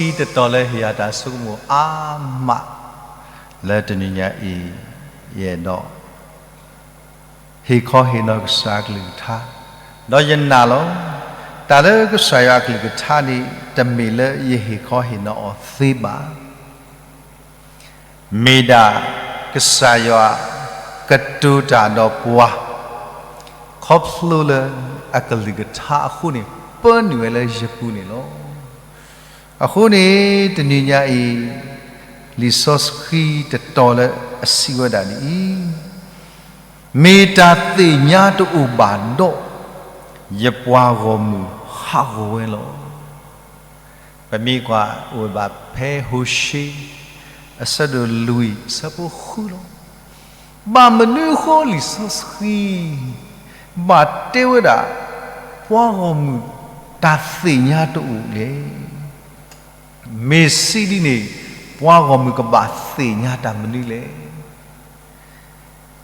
လံာ်စီဆှံတတီၤလၢဟ့ၣ်ယၤတၢ်ဆိကမိၣ်အါမး လၢတနံၤညါအံၤ ယအဲၣ်ဒိး ဟ့ၣ်ခီဟ့ၣ်နီၤကစၢ်အကလုၢ်ကထါ, ဒီးယနာ်လီၤ, တၢ်လၢကစၢ်ယွၤအကလုၢ်ကထါန့ၣ် တမ့ၢ်လၢယဟ့ၣ်ခီဟ့ၣ်နီၤအီၤသ့ဘၣ်. မ့ၢ်ဒၣ်ကစၢ်ယွၤကတိၤတၢ်ဒီးပှၤ ခီဖျိလၢအကလုၢ်ကထါအဃိန့ၣ် ပၢနုာ်ဝဲလၢယပူၤန့ၣ်လီၤ. အဃိန့ၣ် တနံၤညါအံၤ လံာ်စီဆှံတတီၤလၢအစံးဝဲဒၣ်ဒ်အံၤ, မ့ၢ်တၢ်သ့ၣ်ညါတအိၣ်ဘၣ်ဒီး ယပှၤဂီၢ်မုၢ်ဟးဂီၤဝဲလီၤ. ပမ့ၢ်ကွၢ်အိၣ်ဘၣ်ဖဲဟိၤၡ့ အဆၢဒိၣ်လွံၢ်အဆၢဖိဃုလီၤ. ဘၣ်မနုၤအဃိလံာ်စီဆှံ ဘၣ်တဲဝဲဒၣ် ပှၤဂီၢ်မုၢ်တၢ်သ့ၣ်ညါတအိၣ်လဲၣ်. မ့ၢ်စံးဒ်န့ၣ် ပှၤဂီၢ်မုၢ်ကဘၣ်သ့ၣ်ညါတၢ်မနုၤလဲၣ်.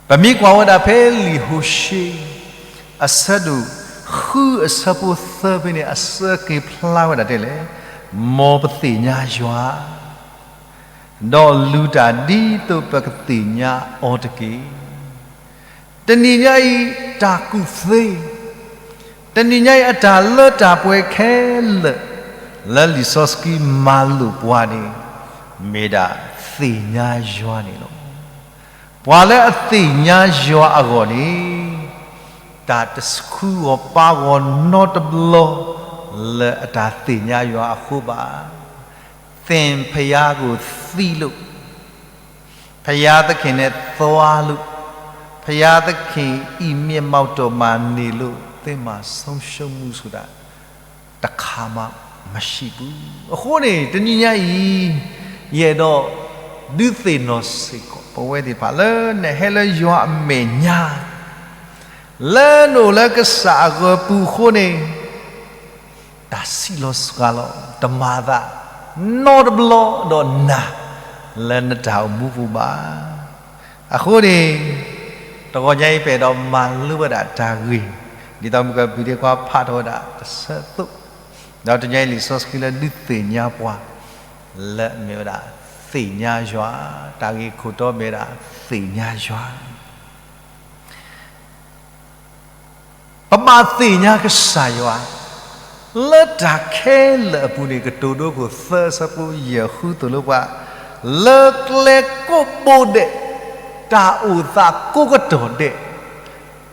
ပမ့ၢ်ကွၢ်ဝဲဒၣ်ဖဲလံာ်ဟိၤၡ့ အဆၢဒိၣ်ဃုအဆၢဖိသၢဖဲန့ၣ် အဆၢက့ၤဖျါဝဲဒၣ်တဲလဲၣ်, မ်ပသ့ၣ်ညါယွၤ ဒီးလူၤတၢ်ဒ်သိးပကသ့ၣ်ညါအီၤတက့ၢ်. တနံၤညါအံၤတၢ်ကူၣ်သ့, တနံၤညါအံၤအတၢ်လၢတၢ်ပှဲၤခဲလၢာ် လၢလံာ်စီဆှံမၤလိာ်ပှၤန့ၣ် မ့ၢ်ဒၣ်သ့ၣ်ညါယွၤန့ၣ်လီၤ. ပှၤလၢအသ့ၣ်ညါယွၤအဂီၢ်န့ၣ် တၢ်တဆှုဂီၤပာ်ဂီၤနီတဘျီ လၢအတၢ်သ့ၣ်ညါယွၤအဃိဘၣ်. သ့ၣ်ဖယါကိၣ်သံလိာ်, ဘုရားသခင်နဲ့သွားလို့, ဘုရားသခင်၏ မျက်မှောက်တော်မှာ နေလို့ သင့်မှာ ဆုံးရှုံးမှုဆိုတာ တစ်ခါမှမရှိဘူး. အဃိန့ၣ် တနံၤညါအံၤ ယအဲၣ်ဒိးဒုးသ့ၣ်နီၣ်စ့ၢ်ကီး ပဝဲသ့ၣ်တဖၣ်လၢနဟဲလၢယွၤအမဲာ်ညါ လၢနအိၣ်လၢကစၢ်အဂီၤပူၤအဃိန့ၣ် တၢ်စံးလီၤစှၤလီၤ တမၤသးနီတဘျီဒီးနၤ လၢနတၢ်အိၣ်မူပူၤဘၣ်. အဃိန့ၣ် တဂီၤညါအံၤ ပအဲၣ်ဒိးမၤလိဝဲဒၣ်တၢ်ဂ့ၢ် ဒ်သိးမုၢ်ကပံၤဒ့ခွါဖးထီၣ်ဝဲဒၣ်တဆၢအသိး, ဒီးတနံၤညါအံၤလံာ်စီဆှံလၢဒုးသ့ၣ်ညါပှၤ လၢအမ့ၢ်ဝဲဒၣ် သ့ၣ်ညါယွၤ, တၢ်ဂ့ၢ်ခိၣ်တီမ့ၢ်ဝဲဒၣ် သ့ၣ်ညါယွၤ ပဘၣ်သ့ၣ်ညါကစၢ်ယွၤ လၢတၢ်ခဲလၢာ်အပူၤန့ၣ် ကတိၤဒိခိၣ်သၢဆၢဖိယဲၢ်ဃုသိၣ်လိပှၤ လၢကျဲကိးဘိဒဲး တၢ်အိၣ်သးကိးကတီၢ်ဒဲး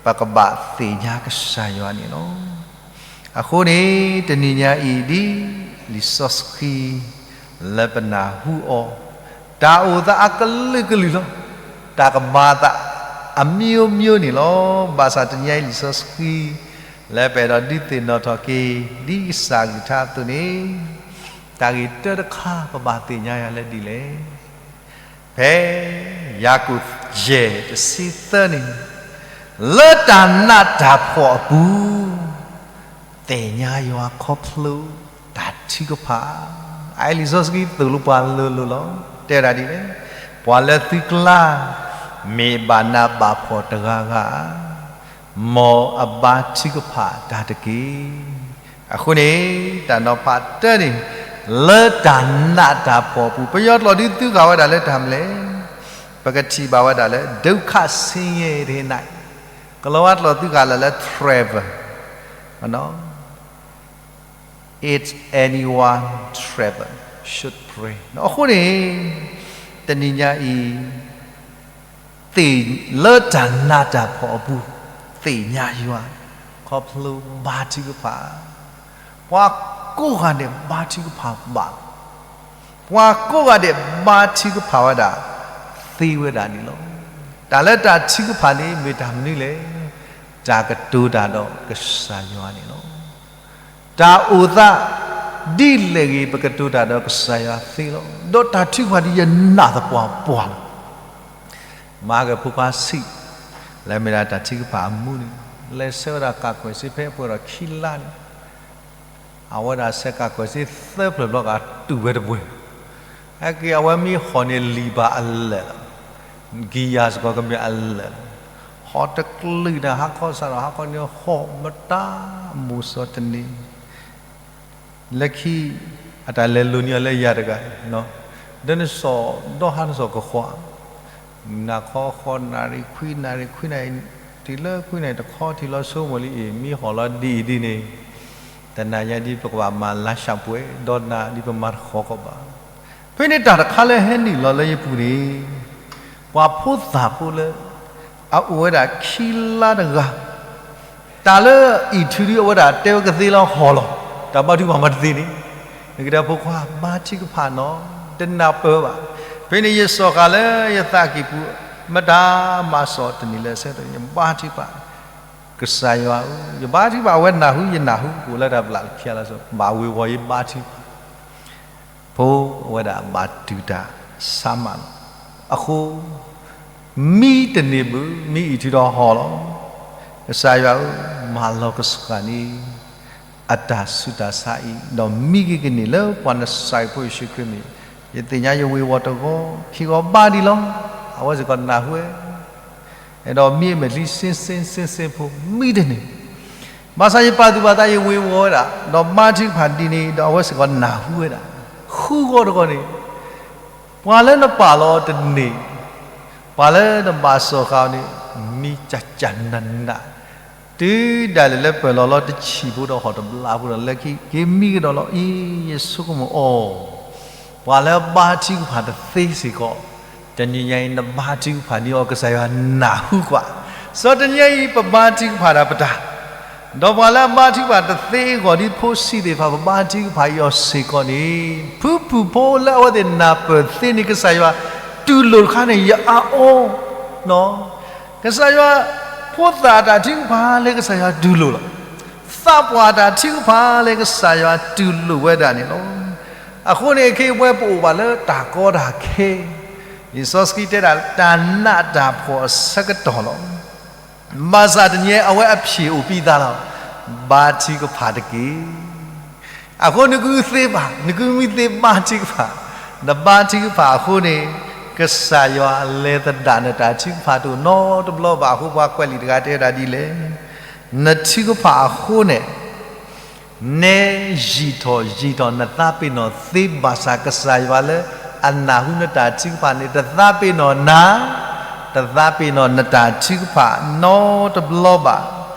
ပကဘၣ်သ့ၣ်ညါကစၢ်ယွၤန့ၣ်လီၤ. အဃိန့ၣ် တနံၤညါအံၤဒ် လံာ်စီဆှံ လၢပနၢ်ဟူအီၤ တၢ်အိၣ်သးအကလုာ်ကလုာ်လီၤ. တၢ်ကမၤသးအမျိုးမျိုးန့ၣ်လီၤ. ဘၣ်ဆၣ်တနံၤညါအံၤလံာ်စီဆှံ လၢပအဲၣ်ဒိးဒုးသ့ၣ်နီၣ်ထီၣ်က့ၤ ဒ်ကစၢ်အကလုၢ်ကထါအသိးန့ၣ် တၢ်ဂ့ၢ်တၢတခါ ပဘၣ်သ့ၣ်ညါယွၤလၢဒ်လဲၣ်. ဖဲယၤကိာ်ယဲၢ်တဆံသၢန့ၣ် လၢတၢ်နးတၢ်ဖှီၣ်အပူၤ သ့ၣ်ညါယွၤခီဖျိတၢ်ထုကဖၣ်. အအံၤလံာ်စီဆှံသိၣ်လိပှၤလိၤလိၤလီၤ. တဲဝဲဒၣ်ဒ်လဲၣ်, ပှၤလၢသုကျါ မ့ၢ်ဘၣ်နးဘၣ်ဖှီၣ်တဂၤဂၤဧါ, မ်အဘါထုကဖၣ်တၢ်တက့ၢ်. အဃိန့ၣ် တၢ်နီၤဖးတၢန့ၣ် လၢတၢ်နးတၢ်ဖှီၣ်အပူၤ ပယီၤကျိာ်ဒုးသုဃာ်ဝဲဒၣ်လၢတၢ်မနုၤလဲၣ်, ပကထံၣ်ဘၣ်ဝဲဒၣ်လၢ ဒုက္ခဆင်းရဲထဲ၌ ကလီၤဝါကျိာ်သုဃာ်လၢ လၢ travel, If anyone travel should pray. အဃိန့ၣ် တနံၤညါအံၤ သ့ၣ်လၢတၢ်နးတၢ်ဖှီၣ်အပူၤ သ့ၣ်ညါယွၤ ခီဖျိဘါထုကဖၣ်, ပှၤကိးဂၤဒဲးဘါထုကဖၣ်ဘၣ်, ပှၤကိးဂၤဒဲးဘါထုကဖၣ်ဝဲဒၣ် သ့ဝဲဒၣ်န့ၣ်လီၤ. တၢ်လၢတၢ်ထုကဖၣ်န့ၣ် မ့ၢ်တၢ်မနုၤလဲၣ်, တၢ်ကတိၤတၢ်ဒီးကစၢ်ယွၤန့ၣ်လီၤ. တၢ်အိၣ်သးဒ်လဲၣ်ဂ့ၤ ပကတိၤတၢ်ဒီးကစၢ်ယွၤသ့လီၤ. ဒီးတၢ်ထုကဖၣ်ဒ်ယနာ်သပှၢ်ပှၢ်လီၤ. မၤက့ၤဖိခွါဆံး လၢမ့ၢ်ဒၣ်တၢ်ထုကဖၣ်အမူန့ၣ် လဲၤဆှၢဝဲဒၣ်ကၣ်ကွဲၢ်စ့ဖဲပှဲၤဒီးခံလါန့ၣ် အဝဲဒၣ်ဆှၢကၣ်ကွဲၢ်စ့သၢဖျၢၣ်ဘျီကတူၢ်ဝဲတပှဲၤ, ဟဲက့ၤအဝဲမ့ၢ်ဟီၣ်န့ၣ်လံာ်ဘၣ်အလၢာ်လီၤ, ကံယၤစ့ၢ်ကီးကမ့ၢ်အလၢာ်လီၤ. ဟီၣ်တကလုာ်န့ၣ် ဟါခီစးထီၣ်ဟါခီန့ၣ် ဟီၣ်မတၤမိၢ်စီၤတနံၤ လၢခံ အတၢ်လဲၤလိၤန့ၢ်အီၤလၢယၤတဂၤ, ဒီးနစီၤဒီဟါနစီၤကဃီ, နၢ်ခီဃီနၣ်ရံၣ်ခွံနၣ်ရံၣ်ခွံနၣ်ရံၣ်, တုၤလၢခွံနၣ်ရံၣ်တခီထံးလီၤဆိကမိၣ်လံအံၤ မ့ၢ်ဟီၣ်လီၤဒ်အံၤဒ်န့ၣ်, တနၤညါဒ်ပကဘၣ်မၤလါၡးပှဲၤ ဒီးနၤဒ်ပမၤတဃီကီးဘၣ်. ဖဲန့ၣ်တၢ်တခါလၢဟဲနုာ်လီၤလၢယပူၤန့ၣ်, ပှၤဖိသၣ်ဖိလၢ အအိၣ်ဝဲဒၣ်ခံလါတဂၤ, တၢ်လၢအံၤထုးဒ်အဝဲဒၣ်တဲဝဲကသ့လၢဟီၣ်လီၤ, တၢ်ဘါထုကဖၣ်မၤတသ့န့ၣ်, နကတဲဖိခွါဘါထုကဖၣ်နီၤ, တနၢ်ပၢၢ်ဘၣ်. ဖဲန့ၣ်ယစီၤဃာ်လၢယသးကံၢ်ပူၤ, မတၤမၤစီၣ်တန့ၢ်လၢအဆၢကတီၢ်န့ၣ် ယဘါထုကဖၣ် ကစၢ်ယွၤဧၢ, ယဘါထုကဖၣ်အဝဲနၢ်ဟူယနၢ်ဟူ အိၣ်လၢတၢ်ဘျၣ်လၢခံလါစီၤ ဘၣ်ဝ့ၤဝီၤယဘါထုကဖၣ် ဖိအဝဲဒၣ်ဘၣ်တူၢ်တၢ်ဆါမးလီၤ. အဃိ မံတန့ၢ်ဘၣ်, မံအံၤထုးဒီးဟီၣ်လီၤ. ကစၢ်ယွၤဧၢ, မၤလီၤကဆှၣ်န့ၢ် အတၢ်ဆူးတၢ်ဆါအံၤ, ဒီးမံက့ၤကန့ၢ်လၢပှၤနစၢ်ဖိယ့ၣ်ၡူးခရံာ်မံၤ, ယသ့ၣ်ညါယဝ့ၤဝီၤတဂီၤခံဂီၤဘါဒံးလီၤ. အဝဲစ့ၢ်ကီးနၢ်ဟူဝဲ အဲၣ်ဒိးမံအမဲာ်ချံစ့စ့စ့စ့ဖိ မံတန့ၢ်, ဘၣ်ဆၣ်ယပာ်သူၣ်ပာ်သးယဝ့ၤဝီၤဝဲဒၣ်, ဒီးဘါထုကဖၣ်ဒ်န့ၣ် ဒီးအဝဲစ့ၢ်ကီးနၢ်ဟူဝဲဒၣ်, ဃုဂီၢ်တဂီၢ်န့ၣ်, ပှၤလၢနပာ်လီၤတန့ၢ်, ပှၤလၢနဘၣ်စီၤဃာ်အီၤန့ၣ်, မံကၢ်ကၢ်နးနး, တုၤဒၣ်လဲာ်လၢပၢၢ်လီၤလီၤတဆံးဖိဒီးဟီၣ်တဘျါဖိဒီးလၢခံက့ၤမံကဒီးလီၤအံၤ, ယဆိကမိၣ်အီၤ ပှၤလၢဘါထုကဖၣ်တသ့စ့ၢ်ကီး, တနံၤညါအံၤ နဘါထုကဖၣ်န့ၢ်အီၤ ကစၢ်ယွၤနၢ်ဟူကွၢ်. စီၤတနံၤညါအံၤ ပဘါထုကဖၣ်တၢ်ပတၢ်, ဒီးပှၤလၢအဘါထုကဖၣ်တသ့အဂီၢ်ဒ်ဖိဆံးသ့ၣ်တဖၣ် ပဘါထုကဖၣ်အီၤစ့ၢ်ကီးန့ၣ်, ဖုဖုဖိလၢအဝဲသ့ၣ်နၢ်ပၢၢ်သ့န့ၣ် ကစၢ်ယွၤတူၢ်လိာ်တခါန့ၣ် ယအါအီၤ, ကစၢ်ယွၤ ဖိသၣ်အတၢ်ထုကဖၣ်လၢကစၢ်ယွၤတူၢ်လိာ်လီၤ. သးပှၢ်တၢ်ထုကဖၣ်လၢကစၢ်ယွၤတူၢ်လိာ်ဝဲဒၣ်န့ၣ်လီၤ. အဃိန့ၣ် ခဲအံၤပဝဲပအိၣ်ဘၣ်လၢတၢ်ကီတၢ်ခဲ, လံာ်စီဆှံတဲဒၣ် တၢ်နးတၢ်ဖှီၣ်အဆၢကတီၢ်လီၤ. ဘၣ်ဆၣ်တနံၤအံၤအဝဲအဖျၢၣ်အိၣ်ပံသါလီၤ. ဘါထုကဖၣ်တက့ၢ်. အဃိနကုသ့ဘၣ်, နကုမံသ့ဘါထုကဖၣ်, နဘါထုကဖၣ်အဃိန့ၣ် ကစၢ်ယွၤလဲၤသဒၣ်နတၢ်ထုကဖၣ်တအိၣ်နီတဘျီဘၣ်. အဃိပှၤကွဲးလံာ်တဂၤတဲဝဲဒၣ်ဒ်လဲၣ်, နထုကဖၣ်အဃိန့ၣ် နဲယံာ်ထီၣ်ယံာ်ထီၣ် နသးပ့ၤနီၣ်သ့ဘၣ်ဆၣ် ကစၢ်ယွၤလၢအနၢ်ဟူနတၢ်ထုကဖၣ်န့ၣ် တသးပ့ၤနီၣ်နၤ, တသးပ့ၤနီၣ်နတၢ်ထုကဖၣ်နီတဘျီဘၣ်.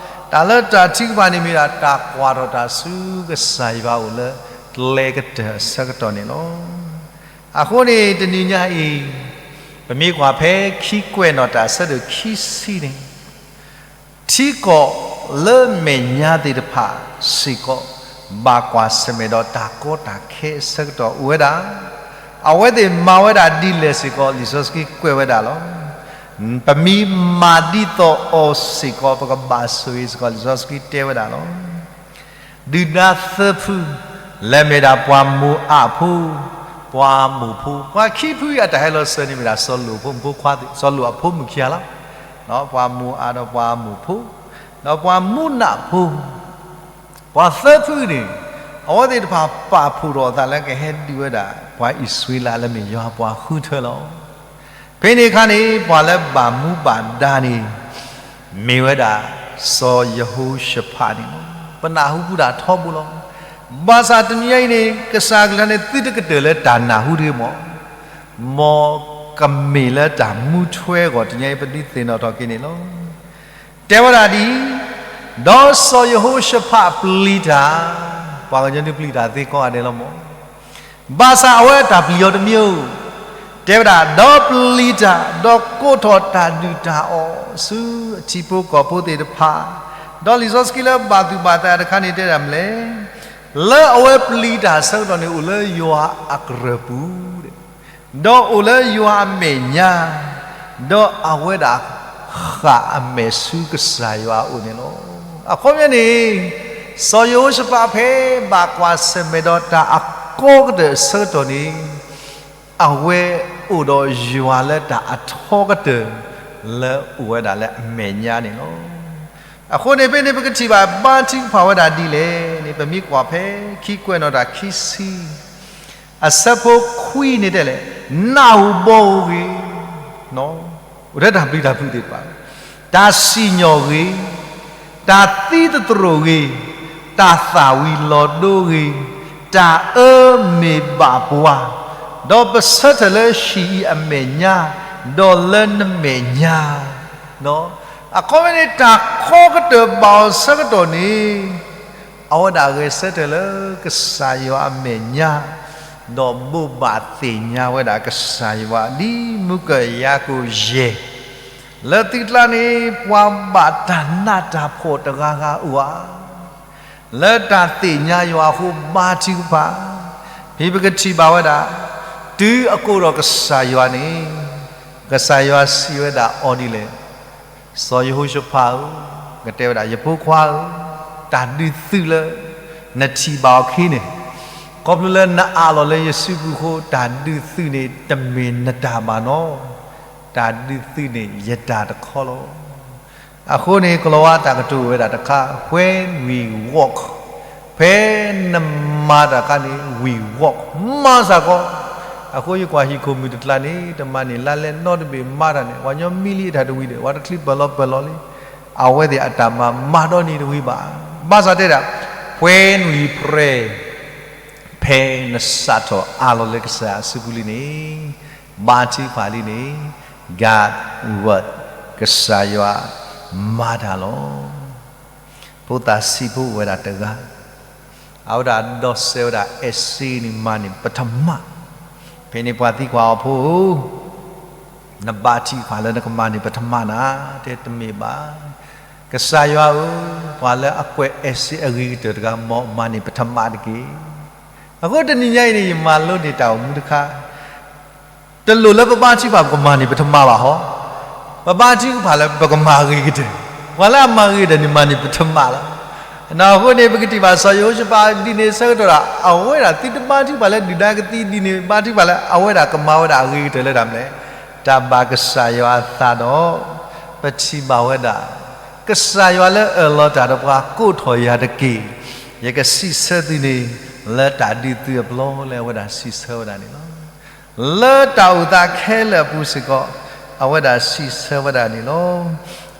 တၢ်လၢတၢ်ထုကဖၣ်န့ၣ်မ့ၢ်ဒၣ် တၢ်ကွၢ်ထီၣ်တၢ်ဆူကစၢ်ယွၤအအိၣ်လၢကျဲကတၢၢ်အဆၢကတီၢ်န့ၣ်လီၤ. အဃိန့ၣ် တနံၤညါအံၤ ပမ့ၢ်ကွၢ်ဖဲခံကွဲးနီၣ်တၢ်အဆၢဒိၣ်ခံဆံန့ၣ် ထံကီၢ်လၢမဲာ်ညါသ့ၣ်တဖၣ်စ့ၢ်ကီး ဘၣ်ကွၢ်ဆၢၣ်မဲာ်ဒီးတၢ်ကီတၢ်ခဲအဆၢကတီၢ်အိၣ်ဝဲဒၣ်, အဝဲသ့ၣ်မၤဝဲဒၣ်ဒ်လဲၣ်စ့ၢ်ကီး လံာ်စီဆှံကွဲးဝဲဒၣ်လီၤ. ပမ့ၢ်မၤဒ်သိးအီၤစ့ၢ်ကီး ပကဘၣ်ဆိၣ်ဂ့ၤစ့ၢ်ကီး လံာ်စီဆှံတဲဝဲဒၣ်လီၤ. ဒုၣ်ဒါသၢဖု လၢမ့ၢ်ဒၣ်ပှၤမိၤအးဖိ, ပှၤအမိၣ်ဖိ, ပှၤခံဖုအံၤအတၢ်ဟဲလီၤစၢၤန့ၣ်မ့ၢ်ဒၣ် စီၤလိာ်အဖိမုၣ်ဖိခွါ, စီၤလိာ်အဖိမုၣ်ခံဂၤလီၤ. ပှၤမိၤအးဒီးပှၤအမိၣ်ဖိ, ဒီးပှၤမူနးဖိ, ပှၤသၢဖုန့ၣ် အဝဲသ့ၣ်တဖၣ်ပာ်ဖှိၣ်ထီၣ်အသးလၢကဟဲဒုးဝဲဒၣ် ပှၤအံၣ်စရ့လးလၢမ့ၢ်ယွၤပှၤဃုထၢလီၤ. ဖဲန့ၣ်အခါန့ၣ် ပှၤလၢဘၣ်မူဘၣ်ဒါန့ၣ် မ့ၢ်ဝဲဒၣ် စီၤယဟိၤၡဖးန့ၣ်လီၤ. ပနၢ်ဟူဘူးဒၣ်ထီဘိလီၤ. ဘၣ်ဆၣ်တနံၤညါအံၤန့ၣ် ကစၢ်ကလုၢ်န့ၣ် သုတကတၢၢ်လၢတၢ်နၢ်ဟူတဂ့ၤမး, မ်ကမ့ၢ်လၢတၢ်မူထွဲအဂီၢ် တနံၤညါအံၤ ပဒုးသ့ၣ်နီၣ်ထီၣ်က့ၤန့ၣ်လီၤ. တဲဝဲဒၣ်ဒ်အံၤ, ဒီးစီၤယဟိၤၡဖးပျံၤတၢ်, ပှၤကညီဒုးပျံၤတၢ်သ့ကိးဂၤဒဲးလီၤမး. ဘၣ်ဆၣ်အဝဲအတၢ်ပျံၤအီၤတမံၤဧိၤ, တဲဝဲဒၣ် ဒီးပျံၤတၢ်, ဒီးကိးထီၣ်တၢ်ဒုၣ်တၢ်အီၣ်ဆူအထံဖိကီၢ်ဖိသ့ၣ်တဖၣ်, ဒီးလံာ်စီဆှံလၢဘၣ်သူၣ်ဘၣ်သးတခါန့ၣ်တဲဒၣ်မနုၤလဲၣ်, လၢအဝဲပျံၤတၢ်အဆၢကတီၢ်န့ၣ် အိၣ်လၢယွၤအကရၢၢ်ပူၤ ဒီးအိၣ်လၢယွၤအမဲာ်ညါ, ဒီးအဝဲဒၣ်ဃၣ်အမဲာ်ဆူကစၢ်ယွၤအအိၣ်န့ၣ်လီၤ. အခီပညီန့ၣ် စီၤယဟိၤၡဖးဖဲဘၣ်ကွၢ်ဆၢၣ်မဲာ်ဒီးတၢ်အကီကတၢၢ်အဆၢကတီၢ်န့ၣ် အဝဲအိၣ်ဒီးယွၤလၢတၢ်အထီကတၢၢ် လၢအိၣ်ဝဲဒၣ်လၢအမဲာ်ညါန့ၣ်လီၤ. အဃိန့ၣ် ဖဲန့ၣ်ပကထံၣ်ဘၣ်ဘါထုကဖၣ်ဝဲဒၣ်ဒ်လဲၣ်န့ၣ် ပမ့ၢ်ကွၢ်ဖဲခံကွဲးနီၣ်တၢ်ခံဆံ အဆၢဖိခွံန့ၣ်တဲလဲၣ်, နၢ်ဟူဘီဧိၤဂ့ၤ, အိၣ်ထဲတၢ်ပျံၤတၢ်ဖုးသ့ၣ်တဖၣ်, တၢ်စံၣ်ညီၣ်ဂ့ၤ, တၢ်သံသတြိာ်ဂ့ၤ, တၢ်သၣ်ဝံၤလီၤဒိဂ့ၤ, တ တၢ်အၢမ့ၢ်ဘၣ်ပှၤ, ဒီးပဆၢထၢၣ်လၢဟံၣ်အံၤအမဲာ်ညါ, ဒီးလၢနမဲာ်ညါ, အခီဖဲန့ၣ် တၢ်ခီကတၢၢ်ဘၣ်အီၤဆၢကတီၢ်န့ၣ် အဝဲဒၣ်ဂဲၤဆၢထၢၣ်လၢကစၢ်ယွၤအမဲာ်ညါ, ဒီးဘိးဘၣ်သ့ၣ်ညါဝဲဒၣ်ကစၢ်ယွၤ ဒ်မုၢ်ကၢၢ်ယၤကိာ်ယဲၢ်, လၢသုကျါန့ၣ် ပှၤဘၣ်တၢ်နးတၢ်ဖှီၣ်တဂၤဂၤအိၣ်ဧါ, လၢတၢ်သ့ၣ်ညါယွၤအဃိဘါထုကဖၣ်, ဖဲပကထံၣ်ဘၣ်ဝဲဒၣ်, တုၤအကိးဒီးကစၢ်ယွၤန့ၣ်, ကစၢ်ယွၤစံးဝဲဒၣ်အီၤဒ်လဲၣ်, စီၤယဟိၤၡဖးဧၢ, ကတဲဝဲဒၣ် ယဖိခွါဧၢ, တၢ်ဒုးသုးလၢ နထံၣ်ဘၣ်အီၤခံန့ၣ်, ခီဖျိလၢနအးလီၤလၢယစုပူၤအဃိ တၢ်ဒုးသုးန့ၣ် တမ့ၢ်နတၢ်ဘၣ်နီၤ, တၢ်ဒုးသုးန့ၣ် ယတၢ်တခီလီၤ. အဃိန့ၣ် ကလီၤဝါတၢ်ကတိၤဝဲဒၣ်တခါ, When we walk, ဖဲနမၤတၢ်အခါန့ၣ် we walk, မၤစ့ၢ်ကီး, အဃိယကွၢ်ဟံၣ်ခိၣ်မုၣ်တကျါန့ၣ် တမၤန့ၢ်လါလဲနီတဘ့ၣ်မၤတၢ်န့ၣ် ပှၤညီမံလံအတၢ်တဝံၤဒီး ပှၤတချံပၢၢ်လီၤပၢၢ်လီၤလံ, အဝဲသ့ၣ်အတၢ်မၤမၤဒီနံၤတဝံၤဘၣ်. ဘၣ်ဆၣ်တဲဒၣ်, When we pray, ဖဲနစးထီၣ်အးလီၤလၢကစၢ်ယွၤအစုပူၤလံန့ၣ်, ဘါထုကဖၣ်လံန့ၣ်, God will, ကစၢ်ယွၤမၤတၢ်လီၤ. ဖိသၣ်ဆံးဖိအိၣ်ဝဲဒၣ်တဂၤ, အဝဲဒၣ်ဒိးစဲးဝဲဒၣ် essay န့ၣ် မၤန့ၢ်ပထမ, ဖဲန့ၣ်ပှၤသံကွၢ်အီၤ ဖိဧၢ, နဘါထုကဖၣ်လၢနကမၤန့ၢ်ပထမနၤ, တဲတမ့ၢ်ဘၣ်, ကစၢ်ယွၤဧၢ, ပှၤလၢအကွဲး essay အဂ့ၤကတၢၢ်တဂၤ မ်မၤန့ၢ်ပထမတက့ၢ်. အဃိတနံၤညါအံၤန့ၣ် ယမၤလိန့ၢ်တၢ်အိၣ်မူတခါ, တလိၣ်လၢပဘါထုကဖၣ်ပကမၤန့ၢ်ပထမဘၣ်ဟီ, ပဘါထုကဖၣ်လၢပကမၤအဂ့ၤကတၢၢ်, ပှၤလၢအမၤဂ့ၤကတၢၢ်န့ၣ် မၤန့ၢ်ပထမလီၤ. အဃိန့ၣ် ပကထံၣ်ဘၣ်စီၤယဟိၤၡဖးဒ်န့ၣ်ဆၢကတီၢ်ဒီး အဝဲဒၣ်သုတဘါထုကဖၣ်လၢဒုၣ်ဒါကသံဒ်န့ၣ် ဘါထုကဖၣ်လၢအဝဲဒၣ်ကမၤဝဲဒၣ်အဂ့ၤကတၢၢ်လၢတၢ်မနုၤလဲၣ်, တၢ်ဘၣ်ကစၢ်ယွၤအသးဒီး ပထံၣ်ဘၣ်ဝဲဒၣ် ကစၢ်ယွၤလၢအၢၣ်လီၤတၢ်ဒီးပှၤ ကိးထီၣ်ယၤတက့ၢ်, ယကစံးဆၢသုန့ၣ် လၢတၢ်ဒုးသုးအပျီလၢအဝဲဒၣ်စံးဆၢဝဲဒၣ်န့ၣ်လီၤ. လၢတၢ်အိၣ်သးခဲလၢာ်အပူၤစ့ၢ်ကီး အဝဲဒၣ်စံးဆၢဝဲဒၣ်န့ၣ်လီၤ.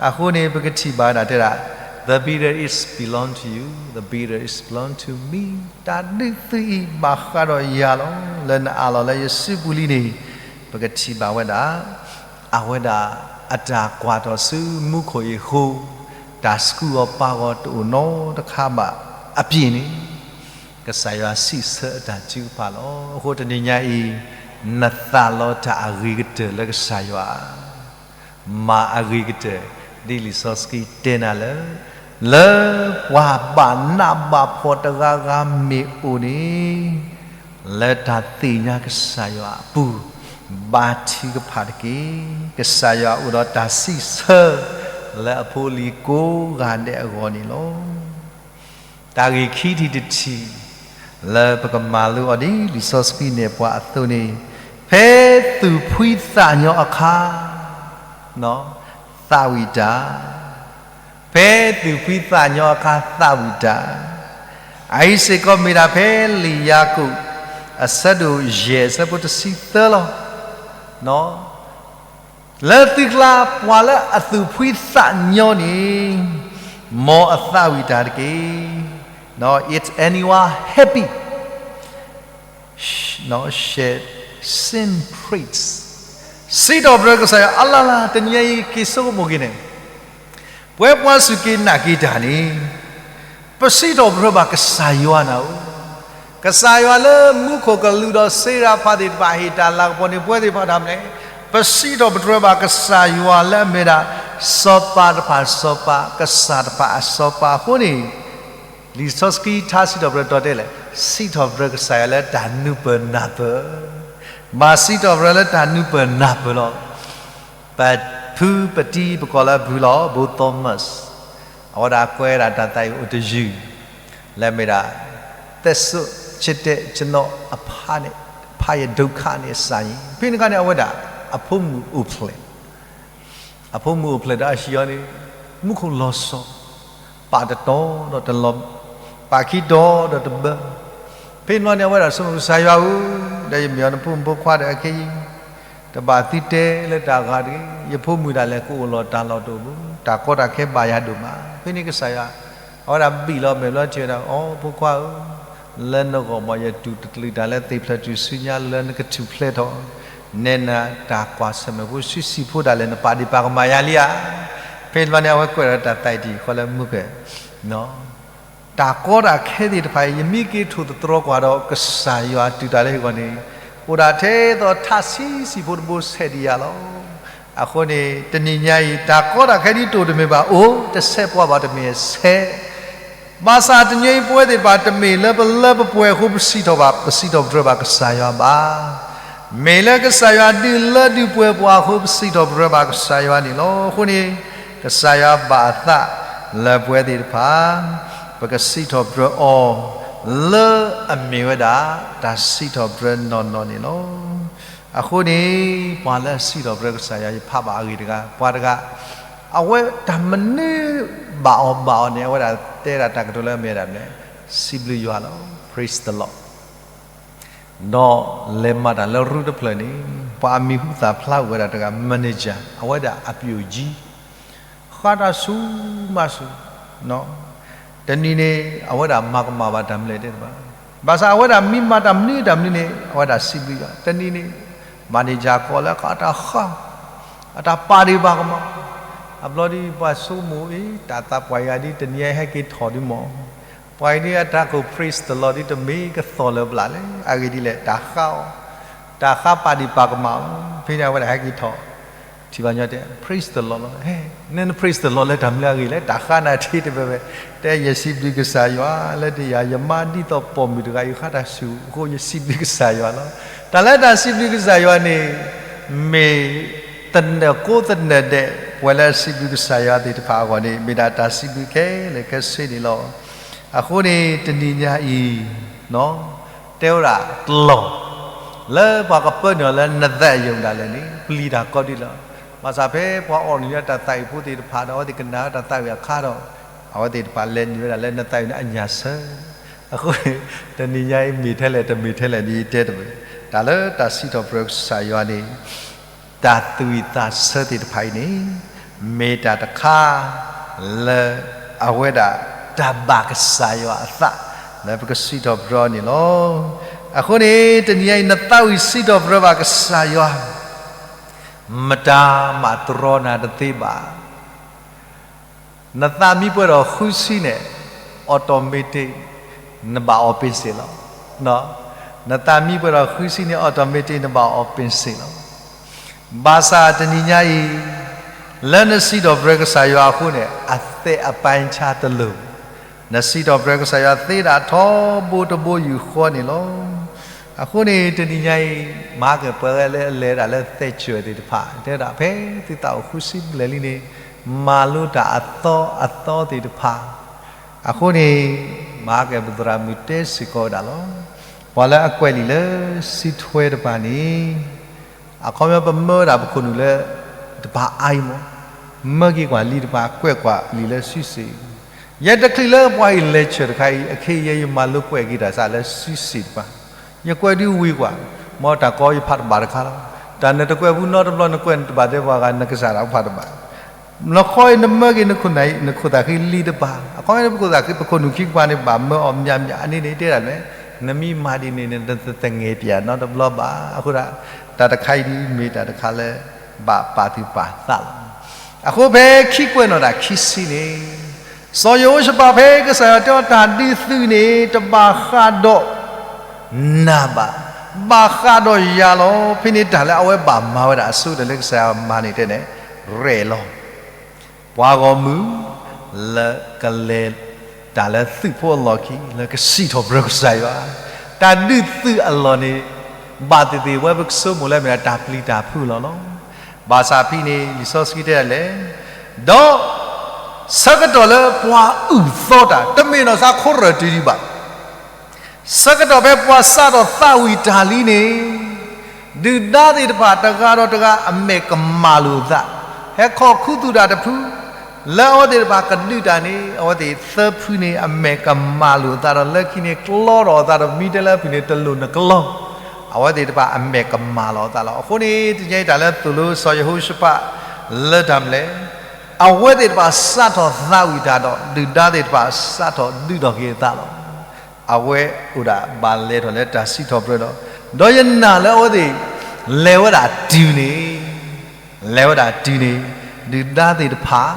အဃိန့ၣ် ပကထံၣ်ဘၣ်ဝဲဒၣ်တဲဒၣ်, The battle is belong to you, the battle is belong to me, တၢ်ဒုးသုးအံၤဘၣ်ဃးဒီးယၤလီၤ, လၢနအးလီၤလၢယစုပူၤလံန့ၣ်, ပကထံၣ်ဘၣ်ဝဲဒၣ် အဝဲဒၣ်အတၢ်ကွၢ်ထီၣ်ဆူမူခိၣ်အံၤအဃိ, တၢ်ဆှုၣ်ဂီၤပာ်ဂီၤတအိၣ်နီတခါဘၣ်အပျ့ၤန့ၣ်, ကစၢ်ယွၤစံးဆၢအတၢ်ထုကဖၣ်လီၤ. အဃိတနံၤညါအံၤ, နသးလီတၢ်အဂ့ၤကတၢၢ်လၢကစၢ်ယွၤ မၤအဂ့ၤကတၢၢ်, ဒ်လံာ်စီဆှံတဲနၤလၢ, လၢပှၤဘၣ်နးဘၣ်ဖှီၣ်တဂၤဂၤမ့ၢ်အိၣ်န့ၣ်, လၢတၢ်သ့ၣ်ညါကစၢ်ယွၤအပူၤ, ဘါထုကဖၣ်တက့ၢ်. ကစၢ်ယွၤအိၣ်ဒီးတၢ်စံးဆၢ လၢအဖိအလံၤကိးဂၤဒဲးအဂီၢ်န့ၣ်လီၤ. တၢ်ဂ့ၢ်ခံထံၣ်တထံၣ် လၢပကမၤလိအီၤဒ်လံာ်စီဆှံနဲၣ်ပှၤအသိးန့ၣ်, ဖဲသူၣ်ဖှံသးညီအခါ သးဝံၣ်တၢ်, ဖဲသူၣ်ဖှံသးညီအခါသးဝံၣ်တၢ်, အအံၤစ့ၢ်ကီးမ့ၢ်ဒၣ်ဖဲလံာ်ယၤကိာ် အဆၢဒိၣ်ယဲၢ် အဆၢဖိတဆံသၢလီၤ. လၢသုကျါပှၤလၢအသူၣ်ဖှံသးညီန့ၣ်, မ်အသးဝံၣ်တၢ်တက့ၢ်. If anyone happy, shall sing praise. စံးထီၣ်ပတြၢၤကစၢ်ယွၤအလၢ်လၢ် တနံၤအံၤက့ၤဆိကမိၣ်က့ၤန့ၣ်, ပဝဲပှၤစူၢ်က့ၤနာ်က့ၤတၢ်န့ၣ်, ပစံးထီၣ်ပတြၢၤဘၣ်ကစၢ်ယွၤနၤဧိၤ, ကစၢ်ယွၤလၢမူခိၣ်ကလူးဒီးစ့ရၤဖးသ့ၣ်တဖၣ်ဟ့ၣ်တၢ်လၤကပီၤန့ၣ် ပဝဲသ့ၣ်တဖၣ်တၢ်မနုၤလဲၣ်, ပစံးထီၣ်ပတြၢၤဘၣ်ကစၢ်ယွၤလၢအမ့ၢ်ဒၣ် စီၤပၤတဖၣ်စီၤပၤ, ကစၢ်တဖၣ်အစီၤပၤအဃိန့ၣ်, လံာ်စီဆှံထါစံးထီၣ်ပတြၢၤတီတဲလဲၣ်, စံးထီၣ်ပတြၢၤကစၢ်ယွၤလၢတၢ်နူၤပၢၢ်နၢ်ပၢၢ်, မၤစံးထီၣ်ပတြၢၤလၢတၢ်နူၤပၢၢ်နၢ်ပၢၢ်လီၤ. ပဖုပတံၤပကိးလၢအဖုလီၤ ဘိ Thomas, အဝဲဒၣ်ကွဲးဒၣ်တၢ်သးအံၤအိၣ်တယုၢ်, လၢအမ့ၢ်ဒၣ် သက်ဆိုးချစ်တဲ့ ကျွန်တော်အဖ ဖခင်ရဲ့ဒုက္ခနဲ့စာရင်, ဖဲန့ၣ်အခါန့ၣ် အဝဲဒၣ် အဖိမုၣ်အိၣ်ဖျဲၣ် အဖိမုၣ်အိၣ်ဖျဲၣ်ဒီးအဟံၣ်အီၤန့ၣ်, မူခိၣ်လီၤစီၤ, ပာ်တတီၤဒီးတလီၤ, ပာ်ခံတီၤဒီးတဘၢ, ဖဲန့ၣ်န့ၣ် အဝဲဒၣ်ဆိကမိၣ်ကစၢ်ယွၤဧၢ, ဒီးယမ့ၢ်အီၤနဖိမုၣ်ဖိခွါဒီးအခဲအံၤ, တဘၣ်သံတဲလၢတၢ်ဂၤတဂ့ၤ, ယဖိမုၣ်ဒၣ်လဲာ်ကအိၣ်လီၤတၢ်လီၢ်တအိၣ်ဘၣ်, တၢ်ကီတၢ်ခဲဘၣ်ယၤဒိၣ်မး, ဖဲန့ၣ်ကစၢ်ယွၤ, အဝဲဒၣ်ဘံၣ်လီၤမဲာ်ဘျီထံဝဲဒၣ်, အိ ဖိခွါဧၢ, လၢနဂီၢ်မ့ၢ် ယတူၢ်တကလုာ်တၢ်လၢသ့ၣ်ဖျၢၣ်ထူၣ်စုညါလၢနကထူၣ်ဖျဲးထီၣ်, နဲနတၢ်ကွၢ်ဆၢၣ်မဲာ်ဖိဆံးဆံးဖိဒၣ်လဲာ် နပာ်ဒံးပာ်ကမၣ်ယၤလံဧါ. ဖဲန့ၣ်တဘျီန့ၣ် အဝဲကွဲးဒီးတၢ်သးအံၤတံၢ်ဃီလၢမုၢ်ကဲၣ် တၢ်ကီတၢ်ခဲသ့ၣ်တဖၣ်အံၤ ယမ့ၢ်က့ၤထိၣ်သတြီၤကွၢ်ဒီးကစၢ်ယွၤတုၤတၢ်လၢဟံၣ်ဂီၢ်န့ၣ်, အိၣ်ဒၣ်ထဲသိးထးဆံးဆံးဖိတဘိဆဲးဒံးယၤလီၤ. အဃိန့ၣ် တနံၤညါအံၤ တၢ်ကီတၢ်ခဲဒ်တိၢ်တမ့ၢ်ဘၣ်အိၣ်, တဆဲးပှၤဘၣ်တမ့ၢ်ဆဲး ဘၣ်ဆၣ်တနံၤအံၤပဝဲသ့ၣ်တဖၣ် တမ့ၢ်လၢပလၢပပှဲၤအဃိပစံးထီၣ်ဘၣ်, ပစံးထီၣ်ပတြၢၤဘၣ်ကစၢ်ယွၤဘၣ်. မ့ၢ်လၢကစၢ်ယွၤဒုးလၢဒုးပှဲၤပှၤအဃိ ပစံးထီၣ်ပတြၢၤဘၣ်ကစၢ်ယွၤန့ၣ်လီၤ. အဃိန့ၣ် ကစၢ်ယွၤဘၣ်အသးလၢပဝဲသ့ၣ်တဖၣ် ပကစံးထီၣ်ပတြၢၤအီၤ လၢအမ့ၢ်ဝဲဒၣ် တၢ်စံးထီၣ်ပတြၢၤနီၢ်နီၢ်န့ၣ်လီၤ. အဃိန့ၣ် ပှၤလၢအစံးထီၣ်ပတြၢၤကစၢ်ယွၤ ယဖးဘၣ်အဂ့ၢ်တဂၤ ပှၤတဂၤ အဝဲတၢ်မနုၤဘၣ်အီၤဘၣ်အီၤန့ၣ် အဝဲဒၣ်တဲဒၣ်တၢ်ကတိၤလၢအမ့ၢ်ဝဲဒၣ်မနုၤလဲၣ်, စံးဘျုးယွၤလီၤ, praise the Lord. ဒီးလဲၤမၤတၢ်လၢရူတဖျၢၣ်န့ၣ် ပှၤအမံၤဟူသၣ်ဖျါအိၣ်ဝဲဒၣ်တဂၤ manager အဝဲဒၣ်အပျိၢ်ယံၤ ဃါတၢ်ဆူၣ်မးဆူၣ်, တနံၤန့ၣ် အဝဲဒၣ်မၤကမၣ်ဘၣ်တၢ်မနုၤလဲၣ်တဲတဘၣ်, ဘၣ်ဆၣ်အဝဲဒၣ်မ့ၢ်မၤတၢ်မနုၤတၢ်မနုၤန့ၣ် အဝဲဒၣ်စံးဘျုးယွၤ, တနံၤန့ၣ် manager ကိးလၢအတၢ်ဃါ အတၢ်ပာ်ဒံးပာ်ကမၣ်, အဘျီဒ်ပှၤဆိကမိၣ်အံၤ တၢ်သးပှၢ်ယၤဒ်တနံၤအံၤဟဲက့ၤထီၣ်ဒ်မး, ပှၤအံၤဒ်အတၢ်ကိၢ် praise the Lord ဒ်တမ့ၢ်ကသီၣ်လၢၤဘျးလဲၣ်, အဂ့ၢ်ဒ်လဲၣ် တၢ်ဃါအီၤ, တၢ်ဃါပာ်ဒံးပာ်ကမၣ်အီၤ, ဖဲန့ၣ်အဝဲဒၣ်ဟဲက့ၤထီၣ် ထံၣ်ဘၣ်ညီတဲ praise the Lord လီၤ, န praise the Lord လၢတၢ်မနုၤအဂ့ၢ်လဲၣ်, တၢ်ဃါနၤထံတဘဲဘဲ, တဲယစံးဘျုးကစၢ်ယွၤ လၢတယၤ ယမါဒ်သိးပိာ်မုၣ်တဂၤအံၤ ဃါတၢ်ဆူၣ်အဃိ ယစံးဘျုးကစၢ်ယွၤလီၤ. တၢ်လၢတၢ်စံးဘျုးကစၢ်ယွၤန့ၣ် မ့ၢ်သနၢၣ်ကိးသနၢၣ်ဒဲး ပှၤလၢအစံးဘျုးကစၢ်ယွၤသ့ၣ်တဖၣ်အဂီၢ်န့ၣ် မ့ၢ်ဒၣ်တၢ်စံးဘျုးခဲလၢာ်ခဲဆ့န့ၣ်လီၤ. အဃိန့ၣ် တနံၤညါအံၤ တဲဝဲဒၣ်တလီၢ် လၢပှၤကပၢနုာ်အီၤလၢနသးအယုၢ်ဒၣ်လဲာ်န့ၣ် ပျံၤတၢ်ကီဒ်လီၤ. ဘၣ်ဆၣ်ဖဲပှၤအိၣ်န့ၢ်တၢ်သးဝံၣ်ဖိသ့ၣ်တဖၣ်ဒီး အဝဲသ့ၣ်ကနၣ်ဝဲတၢ်သးဝံၣ်အခါဒီး အဝဲသ့ၣ်တဖၣ်လဲၤနုာ်ဝဲဒၣ်လၢနသးဝံၣ်န့ၣ်အညၣ်ဆၢ, အဃိန့ၣ် တနံၤညါအံၤမ့ၢ်ထဲလဲၣ်တမ့ၢ်ထဲလဲၣ်ဒ်ယတဲတမံၤ, တၢ်လၢတၢ်စံးထီၣ်ပတြၢၤကစၢ်ယွၤန့ၣ် တၢ်သူၣ်ဝံၣ်သးဆၢသ့ၣ်တဖၣ်အံၤန့ၣ် မ့ၢ်တၢ်တခါ လၢအဝဲဒၣ်တၢ်ဘၣ်ကစၢ်ယွၤအသး လၢပကစံးထီၣ်ပတြၢၤန့ၣ်လီၤ. အဃိန့ၣ် တနံၤညါအံၤ နသးဝံၣ်စံးထီၣ်ပတြၢၤဘၣ်ကစၢ်ယွၤ မတၤမးတြီနၤတသ့ဘၣ်. နသးမံပှဲၤဒီးဃုဆံန့ၣ် automatic နဘၣ်အီၣ်ပ့ၢ်စ့ၣ်လီၤ. နသးမံပှဲၤဒီးဃုဆံန့ၣ် automatic နဘၣ်အီၣ်ပ့ၢ်စ့ၣ်လီၤ. ဘၣ်ဆၣ်တနံၤညါအံၤ လၢနစံးထီၣ်ပတြၢၤကစၢ်ယွၤအဃိန့ၣ် အသဲးအပိုင်းခြားတလိၤ, နစံးထီၣ်ပတြၢၤကစၢ်ယွၤသ့ဒၣ်ထီဘိတဘိယူၢ်ဃီန့ၣ်လီၤ. အဃိန့ၣ် တနံၤညါအံၤ မၤက့ၤပှၤဂၤလၢအလဲၤဒၣ်လၢသဲးစၢၤသ့ၣ်တဖၣ် တဲဒၣ်ဖဲသုသးအိၣ်ဃုဆံဘျဲၣ်လံန့ၣ် မၤလိတၢ်အသီအသီသ့ၣ်တဖၣ် အဃိန့ၣ် မၤက့ၤပသရၣ်မုၣ်တဲစ့ၢ်ကီးဝဲဒၣ်လီၤ. ပှၤလၢအကွဲးလံာ်လၢစုထွဲတဖၣ်န့ၣ် အခီပညီပမၢဝဲဒၣ်ပခိၣ်နူာ်လၢ တပၤအါအံၤမး, မၢက့ၤကွၢ်လံာ်တဖၣ် ကွဲးကွၢ်လံာ်လၢစုစ့ၣ်, ယဲတချုးလၢပှၤအံၤလဲၤဆၢတခါအံၤ အခ့ယဲယမၤလိကွဲးက့ၤတၢ်စးလၢစုစ့ၣ်တပၤ, ယကွဲးဒုးဝံၤကွၢ်, မ်တၢ်ကီယဖးတဘၣ်တခါလီၤ. တၢ်နတကွဲးဘူးနီတဘျီ နကွဲးနတဘၣ်တဲပှၤဂၤ နကစၢ်ဒၣ်ဖးတဘၣ် လီခီအံၤနမၢက့ၤနခိၣ်နၢ်အံၤ နခိၣ်သၣ်ဃံလံတပၤ, အခီပညီပခိၣ်သၣ်ဃံ ပခိၣ်နူာ်ခံကပၤန့ၣ် ဘၣ်မၢအီၤမးမးအန့ၣ်န့ၣ် တဲဒၣ်လဲၣ်, နမ့ၢ်မၤဒ်န့ၣ်န့ၣ် နတသငဲးပၠးနီတဘျီဘၣ်. အဃိဒၣ် တၢ်တခါအံၤဒ်မ့ၢ်တၢ်တခါလၢ ဘၣ်ပာ်သူၣ်ပာ်သးလီၤ. အဃိဖဲခံကွဲးနီၣ်တၢ်ခံဆံန့ၣ် စီၤယဟိၤၡဖးဖဲကစၢ်ယွၤတဲအီၤတၢ်ဒုးသုးန့ၣ် တဘၣ်ဃးဒီး နၤဘၣ်, ဘၣ်ဃးဒီးယၤလီၤ. ဖဲန့ၣ်တၢ်လၢအဝဲဘၣ်မၤဝဲဒၣ်အဆိကတၢၢ်လၢကစၢ်ယွၤမၤန့ၣ်တဲန့ၣ် ရဲၣ်လီၤ ပှၤဂီၢ်မုၢ် လၢကလဲၤတၢ်လၢသုးဖိအလီၢ်ခံ လၢကစံးထီၣ်ပတြၢၤကစၢ်ယွၤ, တၢ်ဒုးသုးအလီၢ်န့ၣ် ဘၣ်သ့ၣ်သ့ၣ်ဝဲပကဆိကမိၣ်လၢမ့ၢ်ဒၣ် တၢ်ပျံၤတၢ်ဖုးလီၤလီၤ. ဘၣ်ဆၣ်ဖဲန့ၣ် လံာ်စီဆှံတဲဒ်လဲၣ်, ဒီး ဆၢကတီၢ်လၢပှၤအုၣ်သီတၢ် တမ့ၢ်နီၢ်သးခိၣ်ရၢၢ်တုၤဒံးဘၣ် ဆၢကတီၢ်ဖဲပှၤစးထီၣ်သးဝံၣ်တၢ်လံန့ၣ်, ဒုၣ်ဒါသ့ၣ်တဖၣ်တဂၤဒီးတဂၤအမဲာ်ကမၣ်လိာ်အသး, ဟဲခီၣ်ခူသူၣ်တၢ်တဖု, လၢအဝဲသ့ၣ်တဖၣ်ကဒုးတၢ်န့ၣ် အဝဲသ့ၣ်သၢဖုန့ၣ် အမဲာ်ကမၣ်လိာ်အသးဒီး လၢခံန့ၣ်ကျီထီၣ်အသးဒီး မ့ၢ်တဲလၢအဖုၣ်န့ၣ် တလိၣ်နကျီ, အဝဲသ့ၣ်တဖၣ်အမဲာ်ကမၣ်လီၤအသးလီၤ. အဃိန့ၣ် တနံၤအံၤတၢ်လၢသိၣ်လိစီၤယဟိၤၡဖး လၢတၢ်မနုၤလဲၣ်, အဝဲသ့ၣ်တဖၣ်စးထီၣ်သးဝံၣ်တၢ်ဒီး ဒုၣ်ဒါသ့ၣ်တဖၣ်စးထီၣ်ဒုးထီၣ်က့ၤအသးလီၤ. အဝဲအိၣ်ဒၣ်ဘၣ်လဲၤထီၣ်လၢတၢ်စံးထီၣ်ပတြၢၤဒီး, ဒီးယနာ်လၢအဝဲသ့ၣ် လဲၤဝဲဒၣ်တုၤန့ၣ်, လဲၤဝဲဒၣ်တုၤန့ၣ်, ဒုၣ်ဒါသ့ၣ်တဖၣ်,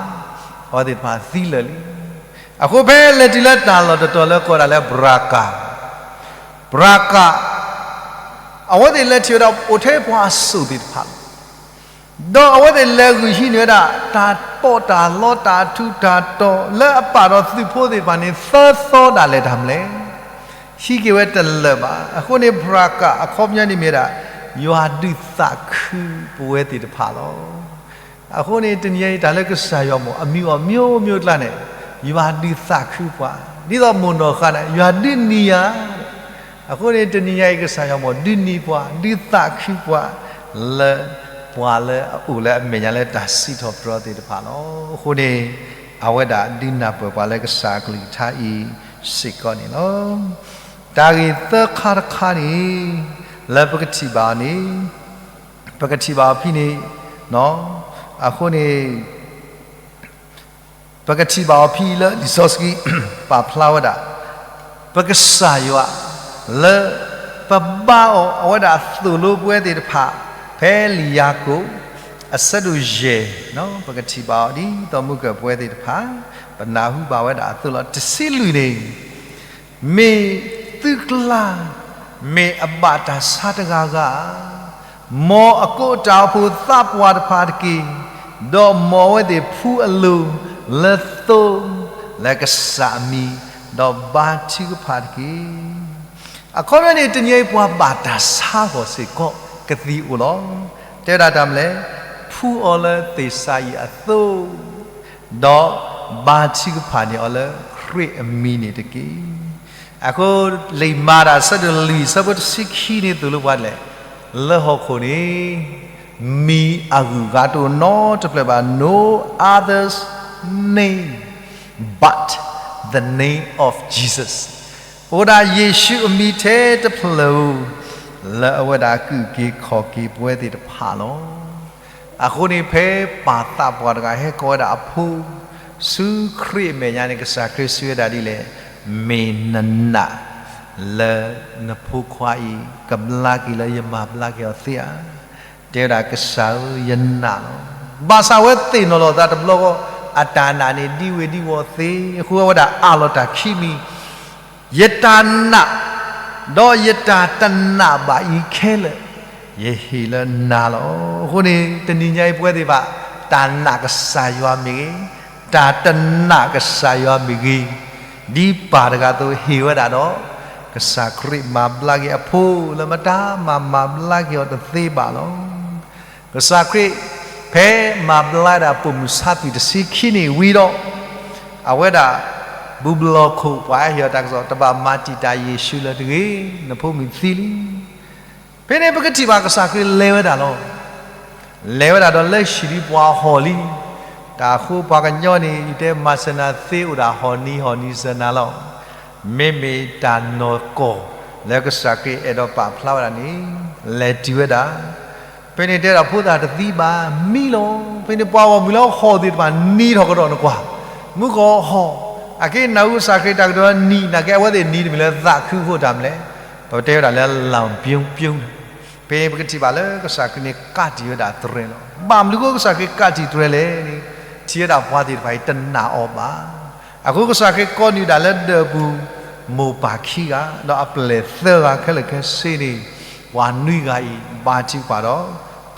အဝဲသ့ၣ်တဖၣ်သံလၢာ်လံ. အဃိဖဲလဲၤတုၤလၢတၢ်လီၢ်တတီၤလၢကိးဒၣ်လၢ ဘြၤကၤ, ဘြၤကၤ အဝဲသ့ၣ်လဲၤထံၣ်ဝဲဒၣ်အိၣ်ထဲပှၤအစိၣ်သ့ၣ်တဖၣ်လီၤ. ဒီးအဝဲသ့ၣ်လဲၤဂုာ်ဟံးန့ၢ်ဝဲဒၣ် တၢ်ပီးတၢ်လီတၢ်ထူးတၢ်တီၤ လၢအပာ်ဒီးသုးဖိသ့ၣ်တဖၣ်န့ၣ် သၢသီဒၣ်လဲာ်တၢ်မနုၤလဲၣ်, ဟံးက့ၤဝဲတလၢာ်ဘၣ်. အဃိန့ၣ် ဘြၤကၤအခီပညီန့ၣ်မ့ၢ်ဝဲဒၣ် ယွၤဒုးသးခုပဝဲသ့ၣ်တဖၣ်လီၤ. အဃိန့ၣ် တနံၤညါအံၤ တၢ်လၢကစၢ်ယွၤမိၢ်အမံၤအီၤ မျိုးမျိုးကျါန့ၣ်, ယွၤဒုးသးခုပှၤ, ဒ်သိးမိၢ်နီၢ်ဃါန့ၣ် ယွၤဒုးနံၤယၤ အဃိန့ၣ် တနံၤညါအံၤ ကစၢ်ယွၤမိၢ်ဒုးနံၤပှၤ, ဒုးသးခုပှၤ လၢပှၤလၢအအိၣ်လၢအမဲာ်ညါလၢတၢ်စံးထီၣ်ပတြၢၤသ့ၣ်တဖၣ်လီၤ. အဃိန့ၣ် အဝဲဒၣ်ဒုးနၢ်ပၢၢ်ပှၤလၢကစၢ်အကလုၢ်ကထါအံၤစ့ၢ်ကီးန့ၣ်လီၤ. တၢ်ဂ့ၢ်သၢခါတခါန့ၣ် လၢပကထံၣ်ဘၣ်အီၤန့ၣ်, ပကထံၣ်ဘၣ်အီၤဖဲန့ၣ်, အဃိန့ၣ် ပကထံၣ်ဘၣ်အီၤဖဲလၢလံာ်စီဆှံ ပာ်ဖျါဝဲဒၣ် ပကစၢ်ယွၤ လၢပဘါအီၤ အဝဲဒၣ်သိၣ်လိပဝဲသ့ၣ်တဖၣ် ဖဲလံာ်ယၤကိာ် အဆၢဒိၣ်ယဲၢ်, ပကထံၣ်ဘၣ်အီၤဒ်သိးမုၢ်ကၢၢ်ပဝဲသ့ၣ်တဖၣ် ပနၢ်ဟူဘၣ်ဝဲဒၣ်အသိးလီၤ. တဆံလွံၢ်န့ၣ် မ့ၢ်သုကျါ မ့ၢ်အဘၣ်တၢ်ဆါတဂၤဂၤဧါ. မ်အကိးတၢ်အိၣ်ဖှိၣ်သးပှၢ်တဖၣ်တက့ၢ်, ဒီးမ်အဝဲသ့ၣ်ဖှူအလိၤလၢသိ လၢကစၢ်အမံၤ, ဒီးဘါထုကဖၣ်တက့ၢ်. အခီပညီန့ၣ် တနံၤအံၤပှၤဘၣ်တၢ်ဆါအဂီၢ်စ့ၢ်ကီး ကသံၣ်အိၣ်လီၤ. တဲဝဲဒၣ်တၢ်မနုၤလဲၣ်, ဖှူအီၤလၢသ့ၣ်စၤယံးအသိ ဒီးဘါထုကဖၣ်န့ၢ်အီၤလၢခရံာ်အမံၤန့ၣ်တက့ၢ်. အဃိ လံာ်မၤတၢ်အဆၢဒိၣ်လွံၢ် အဆၢဖိတဆံခံန့ၣ်သိၣ်လိပှၤဒ်လဲၣ်, လၢဟီၣ်ခိၣ်န့ၣ် မံၤအဂုၤအဂၤတအိၣ်နီတဖျၢၣ်ဘၣ်, no other's name but the name of Jesus. အိၣ်ဒၣ်ယ့ၣ်ၡူးအမံၤထဲတဖျၢၣ်ဧိၤ လၢအဝဲဒၣ်ကကုၢ်က့ၤခီၣ်က့ၤပဝဲသ့ၣ်တဖၣ်လီၤ. အဃိန့ၣ် ဖဲပၢ်သးပှၢ်တဂၤဟဲကိးဝဲဒၣ်အဖိ ဆူခရံာ်အမဲာ်ညါန့ၣ် ကစၢ်ခရံာ်စံးဝဲဒၣ်ဒ်လဲၣ်, မ့ၢ်နနာ်လၢနဖိခွါအံၤ ကဘျါက့ၤလၢယမၤဘျါက့ၤအီၤသ့ဧါ. တဲဝဲဒၣ်ကစၢ်ဧၢ ယနာ်လီၤ. ဘၣ်ဆၣ်အဝဲသ့ၣ်နီၣ်လီၤသးတဘျီဃီ အတၢ်နာ်န့ၣ်ဒံဝ့ၤဒံဝီၤသ့အဃိ အဝဲဒၣ်အးလီၤတၢ်ခံမံၤ ယတၢ်နာ် ဒီးယတၢ်တနာ်ဘၣ်အံၤခဲလၢာ် ယဟ့ၣ်လၢနၤလီၤ. အဃိန့ၣ် တနံၤညါအံၤပဝဲသ့ၣ်တဖၣ် တၢ်နာ်ကစၢ်ယွၤမ့ၢ်ဂ့ၤ, တၢ်တနာ်ကစၢ်ယွၤမ့ၢ်ဂ့ၤ, ဒ်ပၢ်တဂၤအသိးဟ့ၣ်ဝဲဒၣ်ဒီး ကစၢ်ခရံာ်မၤဘျါက့ၤအဖိလၢမတၤမၤမၤဘျါက့ၤအီၤတသ့ဘၣ်လီၤ. ကစၢ်ခရံာ် ဖဲမၤဘျါဒၣ်ပိာ်မုၣ်ဆါသွံၣ်တဆံခံန့ၣ်ဝံၤဒီး အဝဲဒၣ် ဘူၣ်ဘျီၣ်ခိၣ် ပှၤဟ့ၣ်အီၤတၢ်ကစီၣ် တဘၣ်မၤတံာ်တာ်ယ့ၣ်ၡူးလၢၤတဂ့ၤ, နဖိမုၣ်သံလံ. ဖဲန့ၣ်ပကထံၣ်ဘၣ်ကစၢ်ခရံာ်လဲၤဝဲဒၣ်လီၤ. လဲၤဝဲဒၣ်ဒီးလၢဟံၣ်ဒ်ပှၤဟီၣ်လံ. တၢ်ဃိပှၤကညီန့ၣ် ယတဲမၤစၢၤနၤသ့အိၣ်ဒၣ်ဟီၣ်နံၤဟီၣ်နံၤစၢၤနၤလီၤ. မ့မ့ၢ်တၢ်နီၢ်ကီၢ်လၢကစၢ်ခရံာ်အဲၣ်ဒိးပာ်ဖျါဝဲဒၣ်န့ၣ် လဲၤတုၤဝဲဒၣ် ဖဲန့ၣ်တဲဒၣ်ဖိသၣ်တသံဘၣ် မံလီၤ. ဖဲန့ၣ်ပှၤဂီၢ်မုၢ်လၢဟီၣ်သ့ၣ်တဖၣ် နံၤထီၣ်ကဒီးနကွၢ်, မုၢ်ကီၢ်ဟီၣ်, အက့နၢ်ဟူကစၢ်ခရံာ်တၢ်ကတိၤနံၤ နာ်က့အဝဲသ့ၣ်နံၤတမံၤလၢသးခုအဃိတၢ်မနုၤလဲၣ်, ပတဲဝဲဒၣ်လၢလၢၣ်ပူၤပူၤန့ၣ်, ဖဲပကထံၣ်ဘၣ်လၢကစၢ်ခရံာ်န့ၣ် ကးတံာ်ဝဲဒၣ်တြဲၤလီၤ. ဘၣ်မနုၤအဃိကစၢ်ခရံာ်ကးတံာ်တြဲၤလဲၣ်န့ၣ်, ထံၣ်ဝဲဒၣ်ပှၤသ့ၣ်တဖၣ်အံၤတနာ်အီၤဘၣ်. အဃိကစၢ်ခရံာ်ကိးနုာ်ဒၣ်လၢဒၢးပူၤ မိၢ်ပၢ်ခံဂၤ ဒီးအပျဲၢ်သၢဂၤခဲလၢာ်ခဲဆ့န့ၣ်, ပှၤနွံဂၤအံၤ ဘါထုကဖၣ်ဒီး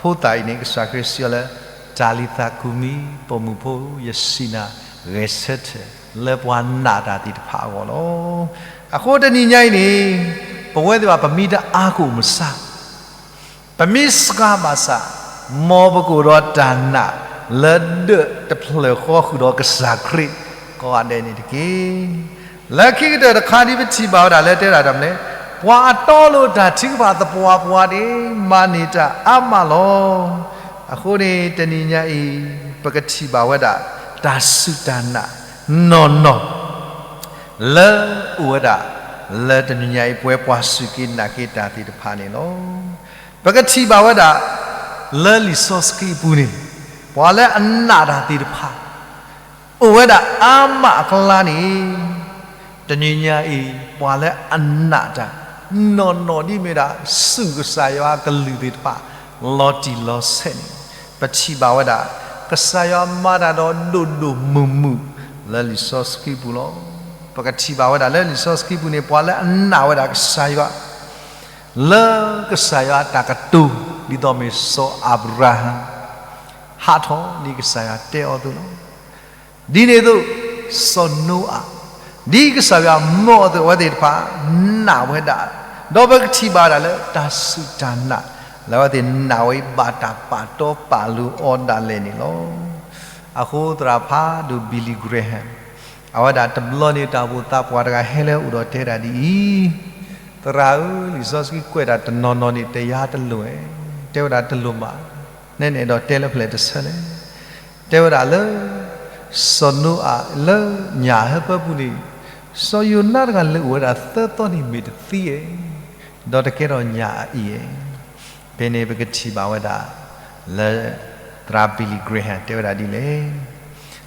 ဖိသၣ်အံၤန့ၣ် ကစၢ်ခရံာ်စံးအီၤလၢ တၤလံၤသးကူၤမံ, ပိာ်မုၣ်ဖိ ယစံးနၤ, ဂဲၤဆၢထၢၣ် လၢပှၤနာ်တၢ်သ့ၣ်တဖၣ်အဂီၢ်လီၤ. အဃိတနံၤညါအံၤန့ၣ်, ပဝဲသ့ၣ်ဘၣ်ပမ့ၢ်တအါကအိၣ်မဆါ ပမ့ၢ်စှၤဘၣ်ဆၣ်, မ်ပကအိၣ်ဒီးတၢ်နာ်လၢဒၢးတဖျၢၣ်ဃီဃုာ်ဒီးကစၢ်ခရံာ်ကိးဂၤဒဲးန့ၣ်တက့ၢ်. လၢခံကတၢၢ်တခါဒ်ပထံၣ်ဘၣ်ဝဲဒၣ်လၢတဲဒၣ်တၢ်မနုၤလဲၣ်, ပှၤအတီအလိၤတၢ်ထုကဖၣ်သပှၢ်ပှၢ်န့ၣ် မၤန့ၢ်တၢ်အါမးလီၤ. အဃိန့ၣ် တနံၤညါအံၤ ပကထံၣ်ဘၣ်ဝဲဒၣ် တၢ်စူၢ်တၢ်နာ်နီၢ်နီၢ် လၢအိၣ်ဝဲဒၣ် လၢတနံၤညါအံၤ ပဝဲပှၤစူၢ်က့ၤနာ်က့ၤတၢ်သ့ၣ်တဖၣ်န့ၣ်လီၤ. ပကထံၣ်ဘၣ်ဝဲဒၣ် လၢလံာ်စီဆှံအပူၤန့ၣ်, ပှၤလၢအနာ်တၢ်သ့ၣ်တဖၣ် အိၣ်ဝဲဒၣ်အါမးအကျါန့ၣ်, တနံၤညါအံၤ ပှၤလၢအနာ်တၢ် နီၢ်နီၢ်ဒ်မ့ၢ်ဒၣ် စူၢ်ကစၢ်ယွၤအကလုၢ်သ့ၣ်တဖၣ် လီၤတံၢ်လီၤဆဲးန့ၣ် ပထံၣ်ဘၣ်ဝဲဒၣ် ကစၢ်ယွၤမၤတၢ်ဒီးဒိၣ်ဒိၣ်မုၢ်မုၢ် လၢလံာ်စီဆှံပူၤလီၤ. ပကထံၣ်ဘၣ်ဝဲဒၣ်လၢလံာ်စီဆှံပူၤန့ၣ် ပှၤလၢအနာ်ဝဲဒၣ်ကစၢ်ယွၤ လၢကစၢ်ယွၤအတၢ်ကတိၤ ဒ်သိးမ့ၢ်စီၤအၤဘြၤဟၣ် ဟးထီၣ်ဒ်ကစၢ်ယွၤတဲအီၤအသိးလီၤ. ဒ်န့ၣ်အသိး စီၤနိအၤ ဒ်ကစၢ်ယွၤမၢအီၤအသိး အဝဲသ့ၣ်တဖၣ်နာ်ဝဲဒၣ်, ဒီးပကထံၣ်ဘၣ်ဒၣ်လၢတၢ်စူၢ်တၢ်နာ် လၢအဝဲသ့ၣ်နာ်ဝဲအံၤ ဘၣ်တၢ်ပာ်တီပာ်လိၤအီၤဒၣ်လဲာ်န့ၣ်လီၤ. အဃိသရၣ်ဖးဒိၣ် Billy Graham အဝဲဒၣ်တဘျီန့ၣ် တၢ်အိၣ်ဖှိၣ်သးပှၢ်တဂၤဟဲလၢအအိၣ်ဒီးတဲဒၣ်ဒ်အံၤ, သရၣ်ဧၢ, လံာ်စီဆှံကွဲးတၢ်တနီၤနီၤန့ၣ် တယၤတလိၤဧါ. တဲဝဲဒၣ်တလိၤမး, နဲန့ၣ်ဒီးတဲလၢဖဲလဲၣ်တဆၢလဲၣ်. တဲဝဲဒၣ်လၢ စီၤနိအၤလၢညၣ်အဟၢဖၢပူၤန့ၣ် စီၤယိၤနါတဂၤလဲၤအိၣ်ဝဲဒၣ်သၢသီန့ၣ်မ့ၢ်တသံဧါ, ဒီးတကဲထီၣ်ညၣ်အအံၤဧါ. ဖဲန့ၣ်ပကထံၣ်ဘၣ်ဝဲဒၣ် လၢသရၣ် Billy Graham တဲဝဲဒၣ်ဒ်လဲၣ်.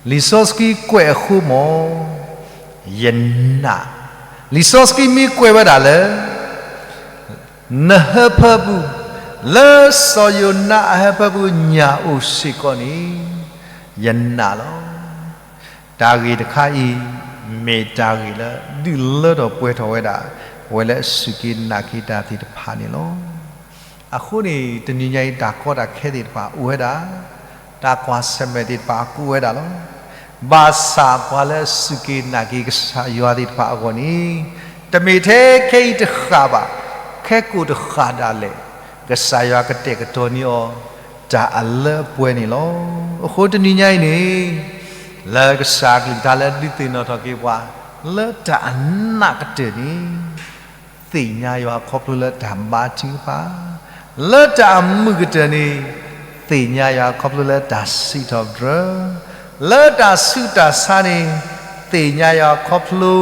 လံာ်စီဆှံကွဲးအဃိမး ယနာ်, လံာ်စီဆှံမ့ၢ်ကွဲးဝဲဒၣ်လၢ နဟၢဖၢပူၤ, လၢစီၤယိၤနါအဟၢဖၢပူၤညၣ်အိၣ်စ့ၢ်ကီးန့ၣ် ယနာ်လီၤ. တၢ်ဂ့ၢ်တခါအံၤ မ့ၢ်တၢ်ဂ့ၢ်လၢဒုးလၢထီၣ်ပှဲၤထီၣ်ဝဲဒၣ် ပဝဲလၢအစူၢ်က့ၤနာ်က့ၤတၢ်သ့ၣ်တဖၣ်န့ၣ်လီၤ. အဃိန့ၣ် တနံၤညါအံၤတၢ်ကီတၢ်ခဲသ့ၣ်တဖၣ်အိၣ်ဝဲဒၣ်, တၢ်ကွၢ်ဆၢၣ်မဲာ်သ့ၣ်တဖၣ်အါအိၣ်ဝဲဒၣ်လီၤ. ဘၣ်ဆၣ်ပှၤလၢအစူၢ်က့ၤနာ်က့ၤကစၢ်ယွၤသ့ၣ်တဖၣ်အဂီၢ်န့ၣ် တမ့ၢ်ထဲခဲအံၤတဃၣ်ဘၣ်, ခဲကိာ်တဃၣ်ဒၣ်လဲာ် ကစၢ်ယွၤကတဲာ်ကတီၤန့ၢ်အီၤ တၢ်အလၢအပှဲၤန့ၣ်လီၤ. အဃိတနံၤညါအံၤန့ၣ် လၢကစၢ်အကလုၢ်ကထါလၢဒုးသ့ၣ်နီၣ်ထီၣ်က့ၤပှၤ လၢတၢ်အနးကတၢၢ်န့ၣ် သ့ၣ်ညါယွၤခီဖျိလၢတၢ်ဘါထုကဖၣ်, လၢတၢ်အမုာ်ကတၢၢ်န့ၣ် သ့ၣ်ညါယွၤခီဖျိလၢတၢ်စံးထီၣ်ပတြၢၤ, လၢတၢ်ဆူးတၢ်ဆါန့ၣ် သ့ၣ်ညါယွၤခီဖျိ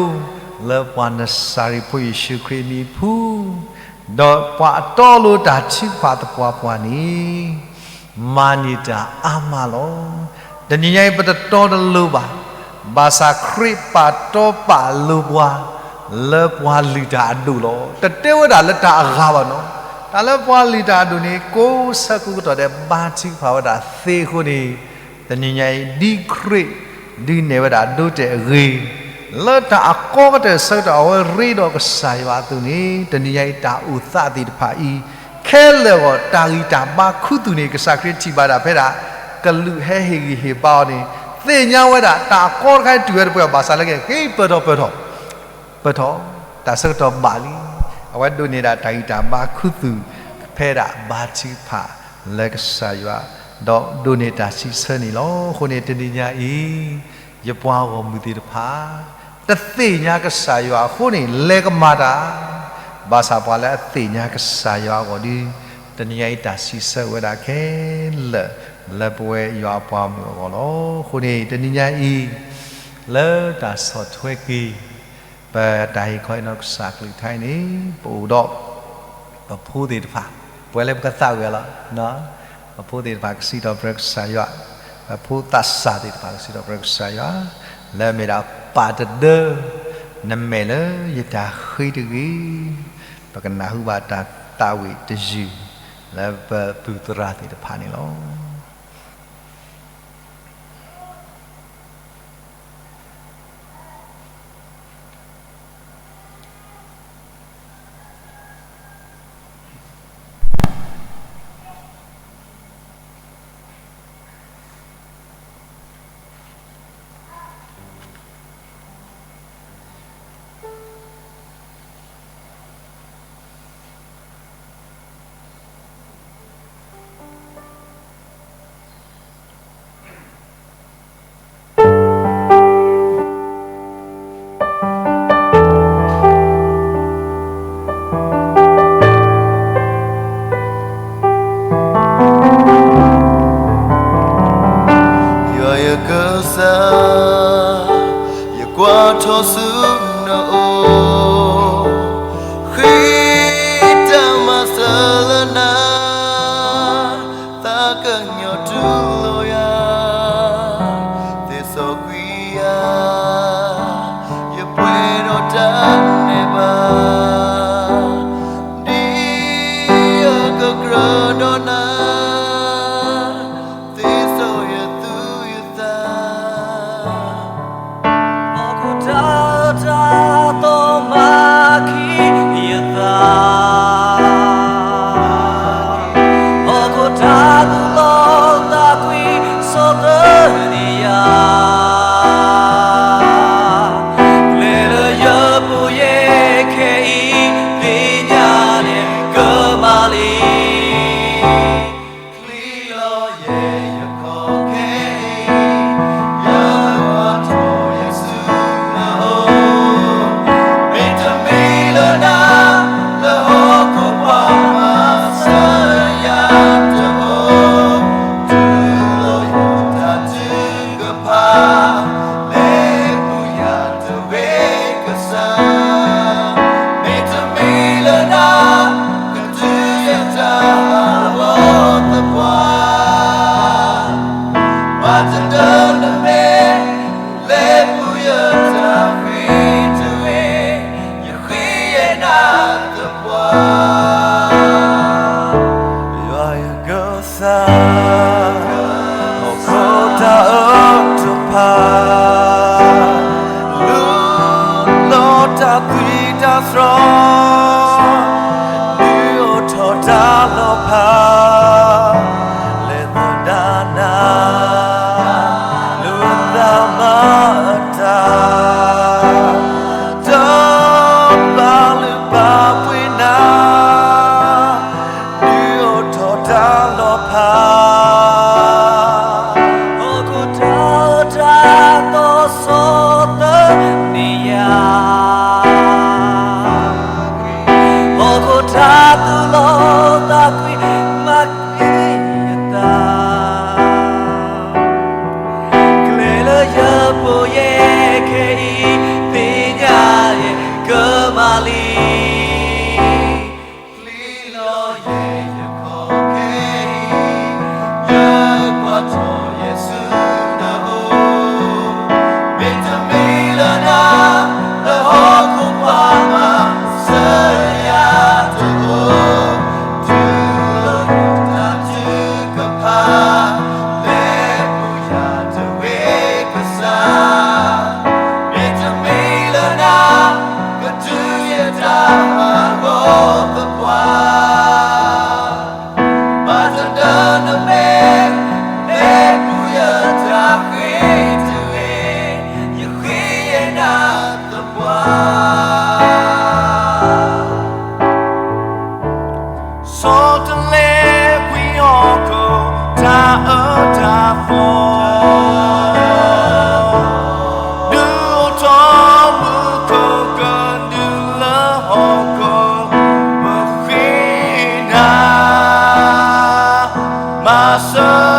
လၢပှၤနစၤရ့းဖိယ့ၣ်ၡူးခရံာ်အမံၤအပူၤ, ဒီးပှၤအတီအလိၤတၢ်ထုကဖၣ်သပှၢ်ပှၢ်န့ၣ် မၤန့ၢ်တၢ်အါမးလီၤ. တနံၤညါအံၤပတတီတလိၤဘၣ်, ဘၣ်ဆၣ်ခရံာ်ပာ်တီပာ်လိၤပှၤ လၢပှၤလုၢ်တၢ်အဒိၣ်လီၤ. တတဲဝဲဒၣ်လၢတၢ်အဂၤဘၣ်နီၤ, တၢ်လၢပှၤလုၢ်တၢ်အဒိၣ်န့ၣ် ကိးဆၢကိးကတီၢ်ဒဲး ဘါထုကဖၣ်ဝဲဒၣ်သ့အဃိန့ၣ် တနံၤညါအံၤ ဒ်ခရံာ် ဒုးနဲၣ်ဝဲဒၣ်ဒိတဲာ်အဂ့ၤ လၢတၢ်အကီကတၢၢ်ဆၢကတီၢ်အဝဲရ့ဒီးကစၢ်ယွၤအသိးန့ၣ် တနံၤညါအံၤတၢ်အိၣ်သးသ့ၣ်တဖၣ်အံၤ ခဲလၢာ်အဂီၢ် တၢ်ဂံၢ်တၢ်ဘါခူသူၣ်န့ၣ် ကစၢ်ခရံာ်ထံၣ်ဘၣ်ဒၣ်ဖဲဒၣ် ကလူးဟဲဟ့ၣ်ဂံၢ်ဟ့ၣ်ဘါအီၤန့ၣ် သ့ၣ်ညါဝဲဒၣ်တၢ်အကီတခါတုၤဝဲတပှဲၤဘၣ်ဆၣ်လၢကဟ့ၣ်ပၢၢ်ထီၣ်ပၢၢ်ထီၣ် ပၢၢ်ထီၣ် တၢ်ဆၢကတီၢ်ဘၣ်လံ. အဝဲဒိးန့ၢ်ဒၣ်တၢ်ဂံၢ်တၢ်ဘါခူသူၣ် ဖဲဒၣ်ဘါထုကဖၣ်လၢကစၢ်ယွၤ ဒီးဒိးန့ၢ်တၢ်စံးဆၢန့ၣ်လီၤ. အဃိန့ၣ် တနံၤညါအံၤ ယပှၤဂီၢ်မုၢ်သ့ၣ်တဖၣ် တသ့ၣ်ညါကစၢ်ယွၤအဃိန့ၣ် လဲၤကမၤတၢ်, ဘၣ်ဆၣ်ပှၤလၢအသ့ၣ်ညါကစၢ်ယွၤအဂီၢ်ဒီး တနံၤညါအံၤတၢ်စံးဆၢဝဲဒၣ်ခဲလၢာ် လၢပဝဲယွၤအပှၤဂီၢ်မုၢ်အဂီၢ်လီၤ. အဃိန့ၣ် တနံၤညါအံၤ လၢတၢ်ဆီၣ်ထွဲက့ၤ ပတၢ်ဟ့ၣ်ခီဟ့ၣ်နီၤကစၢ်ကလုၢ်ကထါအံၤန့ၣ် ပအိၣ်ဒီး ပဖိသ့ၣ်တဖၣ် ပှၤလၢပကသးဝံၣ်အီၤလီၤ. ပဖိသ့ၣ်တဖၣ်ကစံးထီၣ်ပတြၢၤကစၢ်ယွၤ, ပဖိသးစၢ်သ့ၣ်တဖၣ်ကစံးထီၣ်ပတြၢၤကစၢ်ယွၤ, လၢအမ့ၢ်ဒၣ်ပၢ်တဒၢ နမဲာ်လၢယတၢ်ဃ့တဂ့ၤ, ပကနၢ်ဟူဘၣ်တၢ်သးဝံၣ်တယုၢ် လၢပပုၢ်သရၣ်သ့ၣ်တဖၣ်န့ၣ်လီၤ. Yua ya kasa, ya kwa tosu na o. Khita masala na, ta ka nyo tu lo ya. Te so kwi ya, ya pwe do ဒီးနၤ သ့စီယသူယသး, ဟီၣ်ခိၣ်တၢ်အၢတၢ်သီမၤခံယသး, ဟီၣ်ခိၣ်တၢ်သူၣ်လီသးကွံ ဆီၣ်သနံးယၤ, ကျဲလၢယပူၤယဲခဲအံၤ သ့ၣ်ညါန့ၣ်ကမၣ်လံ. ချံလီၤယဲယခီခဲအံၤ, ယကွၢ်ထီၣ်ယစုနၤဧိၤ, မ့တမ့ၢ်လၢနၤ လၢဟီၣ်ခိၣ်ပှၤမၤစၢၤယၤတအိၣ်, တူၢ်လိာ်ယတၢ်ထုကဖၣ် လဲၤပူၤယၤတဝ့ကစၢ်, မ့တမ့ၢ်လၢနၤ ကတုၤယတၢ်ဟးဂီၤသပှၢ်, ဘၣ်တဒၢနမဲာ် လဲၤပူၤယတၢ်ဃ့တဂ့ၤ, ယဃ့ယနၤသပှၢ်. ယွၤယကစၢ်, ဟီၣ်ခိၣ်တၢ်အၢတဖၣ်, လူလီၤတၢ်သွံၣ်တၢ်သရီ, ဒုးအိၣ်ထီၣ်တၢ်လီၤဖး, လဲၤသဒၣ်နၤ လၢသးမၤတၢ်, ဒီးပျၢ်လုၢ်ပာ်ပှ့ၤနၤ ဒုးအိၣ်ထီၣ်တၢ်လီၤဖး, ဟီၣ်ခိၣ်တၢ်အၢတၢ်သီဆီၣ်သနံးယၤ, ဟီၣ်ခိၣ်တၢ်သူၣ်လီသးကွံ မၤက့ၤယသး, ကျဲလၢယပူၤယဲခဲအံၤ သ့ၣ်ညါယဲကမၣ်လံ. ချံလီၤယဲယခီခဲအံၤ, ယကွၢ်ထီၣ်ယစုနၤဧိၤ, မ့တမ့ၢ်လၢနၤ လၢဟီၣ်ခိၣ်ပှၤမၤစၢၤယၤတအိၣ်, တူၢ်လိာ်ယတၢ်ထုကဖၣ် လဲၤပူၤယၤတဝ့ကစၢ်, မ့တမ့ၢ်လၢနၤ ကတုၤယတၢ်ဟးဂီၤသပှၢ်, ဘၣ်တဒၢနမဲာ် လဲၤပူၤယတၢ်ဃ့တဂ့ၤ, ယဃ့ယနၤသပှၢ်. ဆီတလဲကွံာ်ဟီၣ်ခိၣ်တၢ်အၢတၢ်သီ, ဒုးအိၣ်ထီၣ်မူခိၣ်ကဒုလၢဟီၣ်ခိၣ်, ပဃ့နၤ မၤစၢၤ